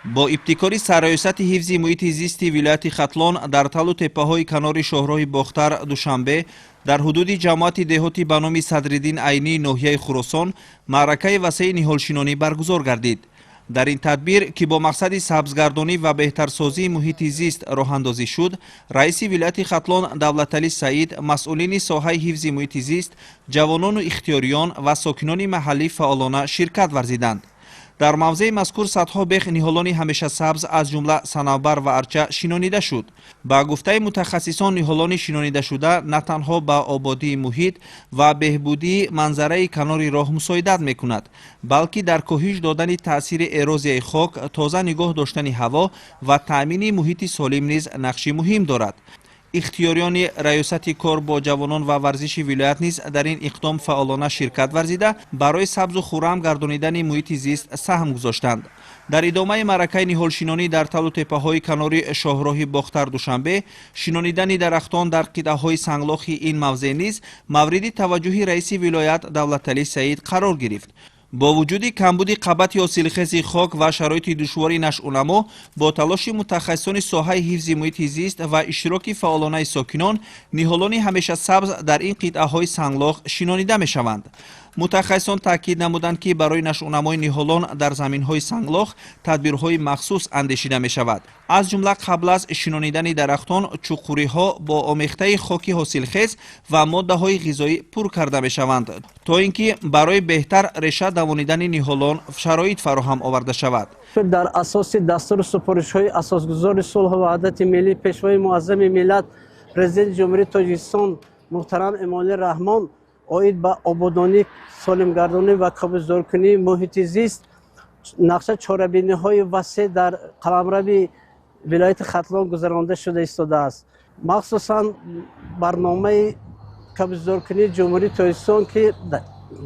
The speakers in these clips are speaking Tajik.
Бо ибтикори Сарраёсати ҳифзи муҳити зисти вилояти Хатлон дар талу теппаҳои канори шоҳроҳи Бохтар Душанбе, дар ҳудуди ҷамоати деҳоти ба номи Садриддин Айнии ноҳияи Хуросон маъракаи васеи ниҳолшинонӣ баргузор гардид. Дар ин тадбир, ки бо мақсади сабзгардонӣ ва беҳтарсозии муҳити зист роҳандозӣ шуд, раиси вилояти Хатлон Давлаталӣ Саид, масъулини соҳаи ҳифзи муҳити зист, ҷавонону ихтиёриён ва сокинони маҳаллӣ фаъолона ширкат варзиданд. Дар мавзеи мазкур садҳо бех ниҳолони ҳамешасабз, аз ҷумла санавбар ва арча шинонида шуд. Ба гуфтаи мутахассисон, ниҳолони шинонидашуда на танҳо ба ободии муҳит ва беҳбудии манзараи канори роҳ мусоидат мекунад, балки дар коҳиш додани таъсири эрозияи хок, тоза нигоҳ доштани ҳаво ва таъмини муҳити солим низ нақши муҳим дорад. Ихтиёриёни Раёсати кор бо ҷавонон ва варзиши вилоят низ дар ин иқдом фаъолона ширкат варзида, барои сабзу хуррам гардонидани муҳити зист саҳм гузоштанд. Дар идомаи маъракаи ниҳолшинонӣ дар талу теппаҳои канори шоҳроҳи Бохтар Душанбе, шинонидани дарахтон дар қитъаҳои санглохи ин мавзеъ низ мавриди таваҷҷӯҳи раиси вилоят Давлаталӣ Саид қарор гирифт. Бо вуҷуди камбуди қабати ҳосилхези хок ва шароити душвори нашъунамо, бо талоши мутахассисони соҳаи ҳифзи муҳити зист ва иштироки фаъолонаи сокинон ниҳолони ҳамешасабз дар ин қитъаҳои санглох шинонида мешаванд. Мутахассисон таъкид намуданд, ки барои нашъунамои ниҳолон дар заминҳои санглох тадбирҳои махсус андешида мешавад. Аз ҷумла, қабл аз шинонидани дарахтон чуқуриҳо бо омехтаи хоки ҳосилхез ва моддаҳои ғизоӣ пур карда мешаванд, то ин ки барои беҳтар реша давонидани ниҳолон шароит фароҳам оварда шавад. Дар асоси дастуру супоришҳои Асосгузори сулҳу ваҳдати миллӣ, Пешвои муаззами миллат, Президенти Ҷумҳурии Тоҷикистон муҳтарам Эмомалӣ Раҳмон оид ба ободонӣ, солимгардонӣ ва кабудзоркунии муҳити зист нақша чорабиниҳои васеъ дар қаламрави вилояти Хатлон гузаронда шуда истодааст. Махсусан барномаи кабудзоркунии Ҷумҳурии Тоҷикистон, ки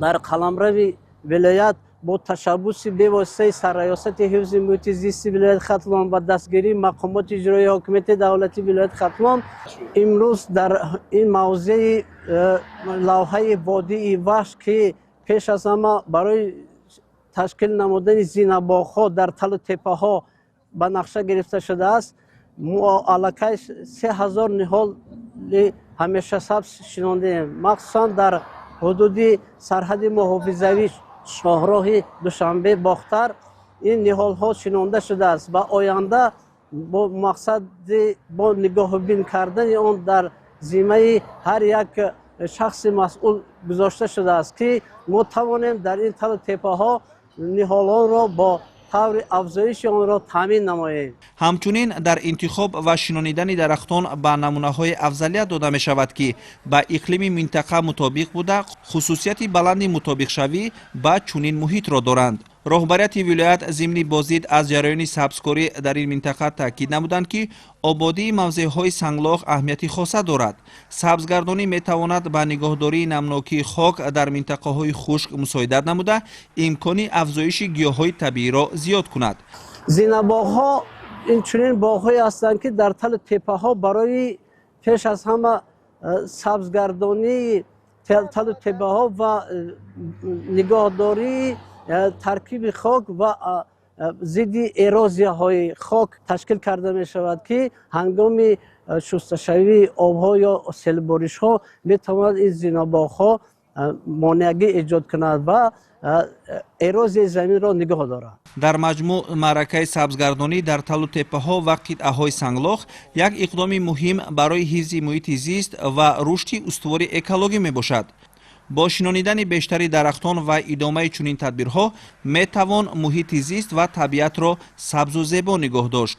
дар қаламрави вилоят бо ташаббуси бевоситаи Сарраёсати ҳифзи муҳити зисти вилояти Хатлон ва дастгирии мақомоти иҷроии ҳокимияти давлатии вилояти Хатлон имрӯз дар ин мавзеи лавҳаи водии Вахш, ки пеш аз ҳама барои ташкил намудани зинабоғҳо дар талу теппаҳо ба нақша гирифта шудааст, мо аллакай 3000 ниҳоли ҳамешасабз шинондем. Махсусан дар ҳудуди сарҳади муҳофизавӣ шоҳроҳи Душанбе Бохтар ин ниҳолҳо шинонда шудааст ва оянда бо мақсади бо нигоҳубин кардани он дар зиммаи ҳар як шахси масъул гузошта шудааст, ки мо тавонем дар ин талу теппаҳо ниҳолонро бо таври афзоиши онро таъмин намоем. Ҳамчунин дар интихоб ва шинонидани дарахтон ба намунаҳои афзалият дода мешавад, ки ба иқлими минтақа мутобиқ буда, хусусияти баланди мутобиқшавӣ ба чунин муҳитро доранд. Роҳбарияти вилоят зимни боздид аз ҷараёни сабзкорӣ дар ин минтақа таъкид намуданд, ки ободии мавзеъҳои санглох аҳамияти хоса дорад. Сабзгардонӣ метавонад ба нигоҳдории намнокии хок дар минтақаҳои хушк мусоидат намуда, имкони афзоиши гиёҳҳои табииро зиёд кунад. Зинабоғҳо инчунин боғҳое ҳастанд, ки дар талу теппаҳо барои пеш аз ҳама сабзгардонии талу теппаҳо ва нигоҳдории таркиби хок ва зидди эрозияҳои хок ташкил карда мешавад, ки ҳангоми шусташавии обҳо ё селборишҳо метавонад ин зинабоғҳо монеагӣ эҷод кунад ва эрозияи заминро нигоҳ дорад. Дар маҷмӯъ, маъракаи сабзгардонӣ дар талу теппаҳо ва қитъаҳои санглох як иқдоми муҳим барои ҳифзи муҳити зист ва рушди устувори экологӣ мебошад. Бо шинонидани бештари дарахтон ва идомаи чунин тадбирҳо метавон муҳити зист ва табиатро сабзу зебо нигоҳ дошт.